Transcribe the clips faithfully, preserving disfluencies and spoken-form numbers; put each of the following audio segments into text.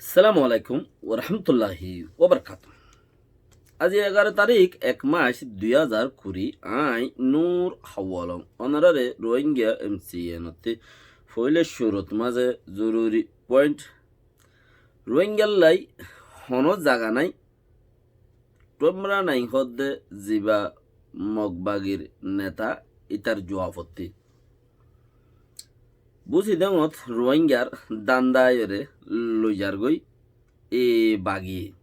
Assalamu alaikum warahmatulláhi wabarakátuhu. Aijja egaró tarík, ek mac, dui házar kuri. Añí Nur Hawalong, onoráre Rohingya M C N ottú foóila cúrut mazé zoruri point. Rohingyallái honó zaga nái. Ṭuáñra Naing hoódde zibá Mog bagir neta, ítar juafottí. Búsi deñgot Ruáingar dánda aiyóre loizargói e bagiyé.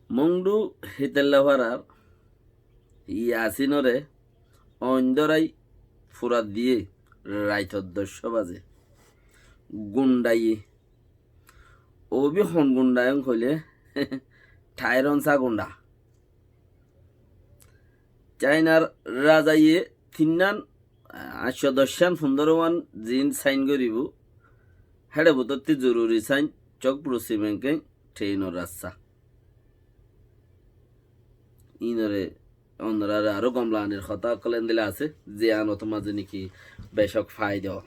Mongdu Hítella farar Yasinóre oindórai furat diyé raitor doccwá bazé. Gundhaiyé. Óbi hon gundha en hoilé, Thairon sa gundha. Chainar razaye tinnán, añcco doccán, fundóroán zin sain goríbou. Héçe bútottí zoruri sain, cók prusi mengkeng, threinor rasta. Ínore onoráre aró gom laganir hotá ókkol endilla asé, ziyán ottót mazé niki becók faida.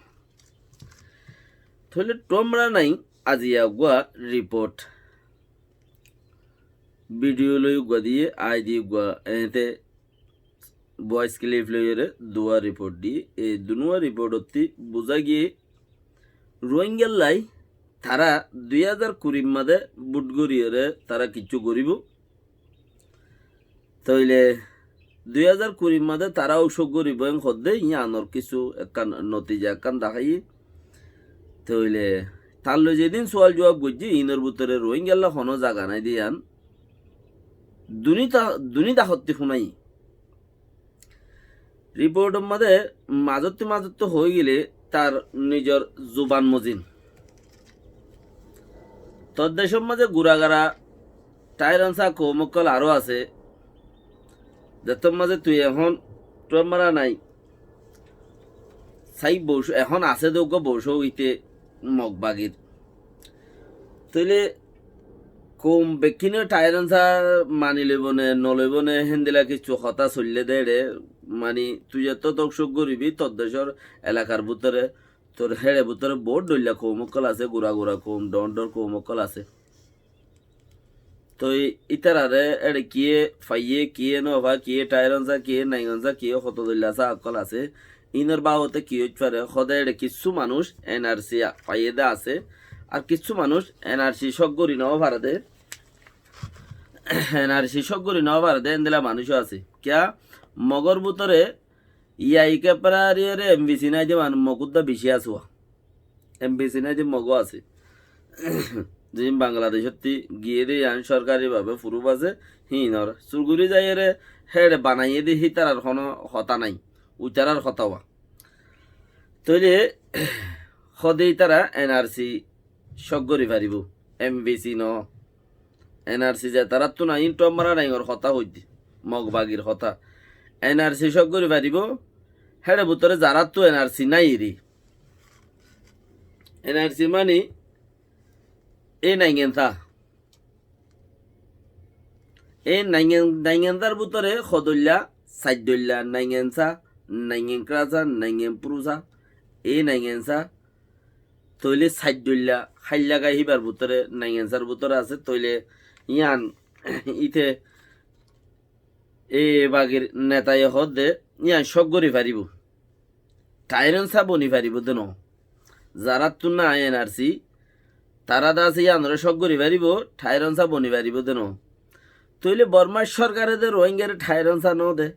Tóile Ṭuáñra Naing aijja eggúa riport vidiyo loi eggúa diyé, aidi eggúa eéñte bois kilip loiyóre duwá riport diyé. E dunúa riportottí buzá giyé Ruáingallái tará dui házar kurir mazé bút goríyoré tará kiccú goríbou. Tóile dui házar kurir mazé tará óusok goríbou en hoódde yíanor kissú ekkán notija ekkán daháiye. Tóile tar loi zedún sual juab goijjé, iínor bútore Ruáingalla honó zaga nái de yían duní ta-, duní dahottí fúnaiye. Riportor mazé mazottú mazottú hoói gilé tar nizor zuban mozin. Tor decór mazé gura gara Thairon sa koum ókkol aró asé. Zettór mazé tui ehón Ṭuáñra Naing sai bouc-, ehón asé de uggúa boucóu íte Mog bagir. Tóile koum bekkúne Thairon sa mani loibou né, no loibou né, héndilla kiccú hotá soillé dé eçé. Mani tui zettót óusok goríbi, tor decór elakar bútore, tor héçe bútore bout dhoilla koum ókkol asé, gura gura koum, dhoóñr dhoóñr koum ókkol asé. Toi ítararé eçé kiyé faiyé, kiyé no fa, kiyé Thairon sa, kiyé Naingon sa, kiyé hoto dhoilla sa ókkol asé. Iínor babote ki óit fare, hoóde eçé kissú manúic N R C faiyé de asé, ar kissú manúic N R C cók gorí no fare de. N R C cók gorí no fare de, endilla manúicó asé. Kiyá Mogor bútore yai kepráriyoré M V C nái de manúic Mogódda bicí asé. M V C nái de Mogó asé. Ziín Bangladecótti giyé de yián sorkari babe furuf asé, híinor. Sur gorí zaiyóre héçe banaiyé de hítarar honó hotá nái. Uitarar hotá wa. Tóile hoóde ítara N R C cók gorí faribóu, M V C no. N R C ze taráttu nái, Ṭuáñra Naingor hotá hoóidde, Mog bagir hotá. N R C cók gorí faribóu, héçe bútore zaráttu N R C nái eri. N R C mani e Naingon sa. E Naingon, Naingon sar bútore hodóilla, sair dhoilla Naingon sa, Naingon kra sa, Naingon pru sa, e Naingon sa. Tóile sair dhoilla háilla gai híbar bútore, Naingon sar bútore asé, tóile yían íte e bagir netaye hoódde yían cók gorí faribóu. Thairon sa boni faribóu de no. Zaráttu nái N R C, tará de asé yíanoré cók gorí faribóu, Thairon sa boni faribóu de no. Tóile Bormar sorkare de Ruáingare Thairon sa no de.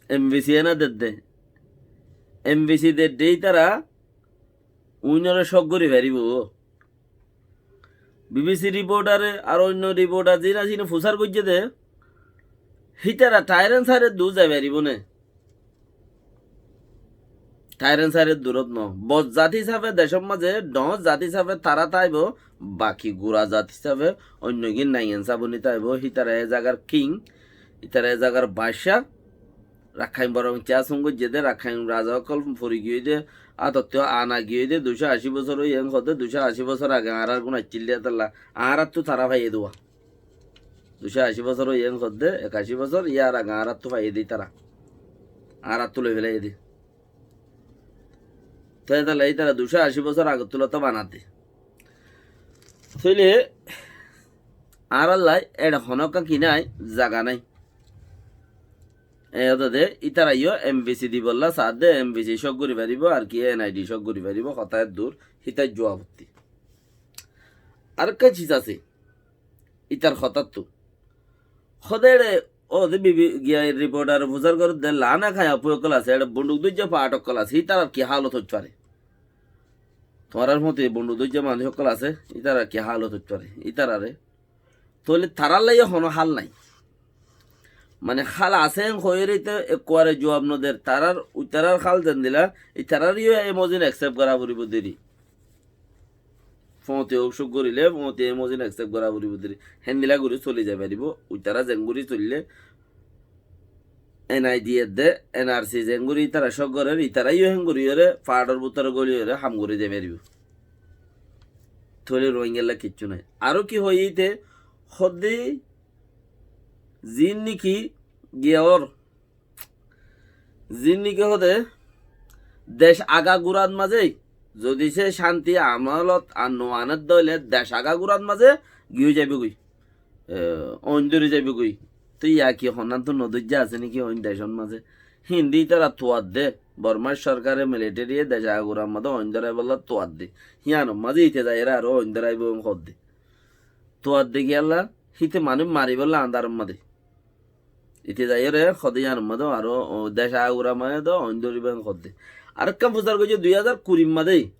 M V C ena dedde. M V C dedde ítara uínoré cók gorí faribóu. B B C riportare ar oinno riportar ziín asé híine fusár goijjé de, hítara Thairon sare duu zai faribóu né? Thairon sare durót no. Bor zat hísafe decór mazé dhoóñr zat hísafe tará táibou, baki gura zat hísafe oinnogín Naingon sa boni táibou, hítara e zagar king, hítara e zagar baccá. Rakhain Boro Miccá asún goijjé dé, Rakhain raza ókkol fori giyói dé, átottú ana giyói dé, duicó ací bosór óiye en hoó dé, duicó ací bosór age añárár gún accíl dé étalla, añáráttu tará faiyé dé uá. Duicó ací bosór óiye en hoó dé, ekací bosór, yíar age añáráttu faiyé dé ítara. Añáráttu loi félaiyé dé. Toi ítalla ítara ducó ací bosór agor tulá to banadde. Tóile añárallá eçe honókka ki nái, zaga nái. E ódede ítara yó M V C dibolla saádde, M V C cók gorí faribó, ar ki N I D cók gorí faribó, hotá eddur, hítar juabottí. Arekka ciz asé, ítar hotáttu. Hóde eçe, ó de bibi giya riportar fusár gorédde, lana kaya fui ókkol asé, eçe bonduk dóijja faát ókkol asé, ítarar ki hálot óit fare? Tuáñrar fúañti bonduk dóijja manúic ókkol asé, ítarar ki hálot óit fare? Ítarare. Tóile tarálla yó honó hál nái. Mane hál asé en hoiyóre íte ekkuare juab noder, tarár, ítarár hál zendila, ítarár yó e mozin accept gorá foribó deri. Fúañti óuk cók goríle, fúañti e mozin accept gorá foribó deri. Héndila gorí soli zai faribó, ítara zengori soille, N I D edde, N R C zengori ítara cók gorér, ítara yó héngoríyore, faátor bútore goliyore ham gorí zai faribó. Tóile Rohingyalla kiccú nái. Aró ki hoiyé íte, hóde, zin niki giya ór, zin niki hóde, dec agagurat mazé, zodi se cánti amolot ar no aner dóile dec agagurat mazé giyói zaibói goi. E, oin dóri zaibói goi. Toi ya ki honnán tu no dóijja asé niki oin decót mazé? Híndi ítara tuadde, Bormar sorkare, militariye dec agagurat mazé oin dóraibólla tuadde. Híyanor mazé íte zaiyóre aró oin dóraibói hoódde. Tuadde kiyólla, híte manúic maribólla andaror mazé. Íte zaiyóre hoódde yíanor mazé aró, o, dec agagurat mazé dó oin dóribo hoódde. Arekkán fusár goijjé dui házar kurir mazé.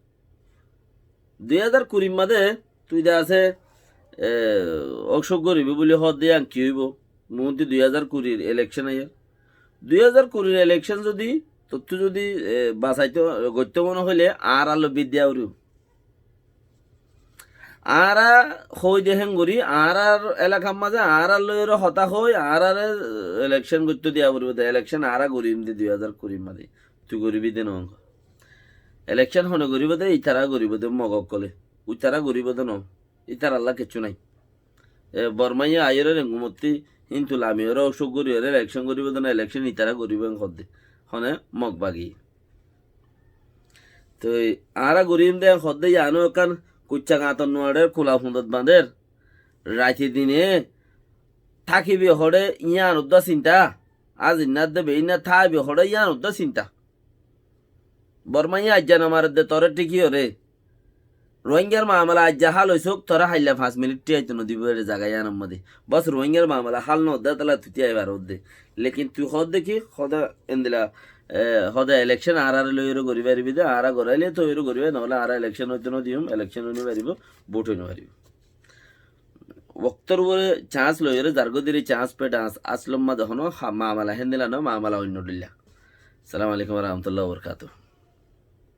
Dui házar kurir mazé tui de asé, e, óuk cók goríbi buli hoódde yían ki óibo? Muúnti dui házar kurir elekcon aiyér. Dui házar kurir elekcon zodi, tottú zodi, e, basaito, goitto mone hoilé añárálloi bid diya foribó. Añára hoói de héngorí, añárár elakar mazé añárálloi ore hotá hoói, añáráre elekcon goittó diya foribó de, elekcon añára gorim de dui házar kurir mazé. Tui goríbi de noó. Elekcon hone goríbo de, ítara goríbo de, Mog ókkole. Uitara goríbo de noó. Ítarallá kiccú nái. E, Bormaye aiyóre Rengumottí, híntu lami ore óuk cók gorí ore elekcon goríbo de noó, elekcon ítara goríbo en hoódde. Hone Mog bagi. Toi añára gorim de hoódde yíano ekkán kucca gañtot nuarer, kula fundot bañder. Raite dine tákibe hoçé yían uddá sinta. Azinnat de beinna táibe hoçé yían uddá sinta. Bormaye aijja no maredde toré thík iyóre. Rohingyar mamela aijja hál óisuk, toré hailla fañs minit thíyaito no dibo ere zaga yíanor mazé. Bos Rohingyar mamela hál no ódde, tala tui thíyai faródde. Lekin tui hoódde ki, hoódde endila, e, hoódde elekcon añárare loiyóre gorí faribí de, añára goráile toi ore goríbe, noóile añára elekcon óito no diyum, elekcon ói no faribó, bóut ói no faribó. Woktór uore cañs loiyóre zargói deri cañs pe dhañs, aslor mazé honó ha-, mamela héndila no, mamela oinno dhóilla. Assalamu alaikum wa rahmatullahi wa barakatuhu.